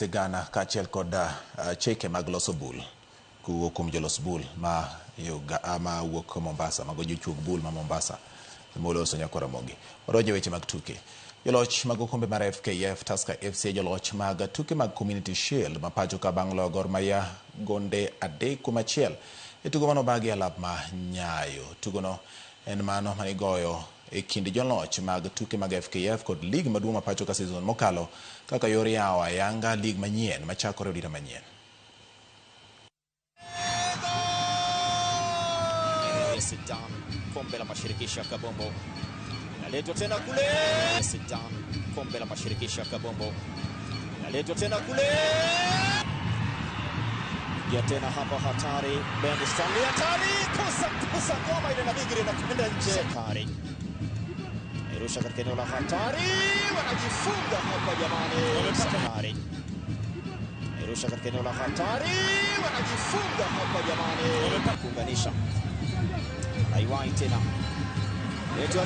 Sigana kaachiel kod chike mag loso bul kowuok kuom jolos bul ma wuok Mombasa, mago jochuog bul ma Mombasa moloso nyakwa Ramogi. Wadonjo e weche mag tuke. Joloch mag okombe mar FKF Tusker FC, joloch mag tuke mag Community Shield ma pacho ka bang' loyo Gor Mahia gonde 3-1 e tugo manobagi e alap ma Nyayo. Tugono en mano manigoyo e kind joloch mag tuke mag FKF kod lig maduong' ma pacho ka season mokalo kaka yor yawo ayanga lig manyien machakore odira manyien. Sudan, kombe la mashirikisho ya Kabombo naletwa tena kule. Sudan, kombe la mashirikisho ya Kabombo naletwa tena kule. Ya tena hapa hatari, Ben Stanley hatari, kosa ngoma ile na bigiri na kwenda nje. Hatari. Irusha katika eneo la hatari, wanajifunga hapa jamani. Hatari. Irusha katika eneo la hatari, wanajifunga hapa jamani. Kuunganisha. Aiwai tena. Letu.